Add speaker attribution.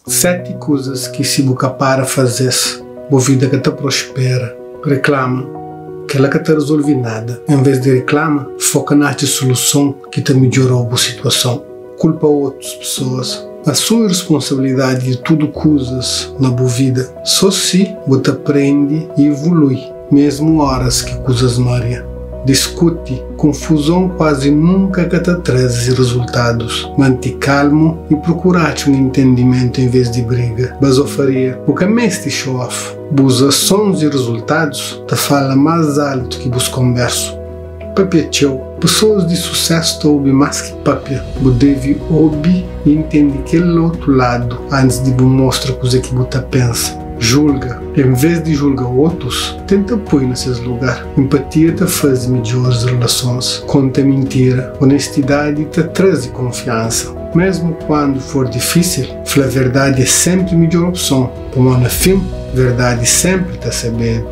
Speaker 1: 7 kuzas ki si bu ka para faze-s, bu vida ka ta prospera. Reklama, kel-la ka ta rezolve nada. En vês di reklama, foka na atxa soluson ki ta midjora-u bu situason. Kulpa otus pesoas. Asumi responsabilidadi di tudu kuzas na bu vida. Sô si bu ta prende i ivului, mésmu óras ki kuzas maria. Diskuti. Konfuzon kuazi nunka ka ta traze rezultadus. Mante kalmu i prokura atxa un intendimentu envês di briga. Bazofaria. Bu ka meste show off. Bus asons i rezultadus ta fala más altu ki bus konbérsu. Papia txeu. Pesoas di susésu ta obi más ki papia. Bu debe obi i intende kel otu ladu antis di bu mostra kuzê ki bu ta pensa. Julga. Envês di julga otus, tenta poi na ses lugar. Empatia ta faze midjóris relasons. Konta mintira. Onestidadi ta traze kunfiansa. Mésmu kandu for difísil, fla verdadi é sénpri midjór opson, pamodi na fin, verdadi sénpri ta sabedu.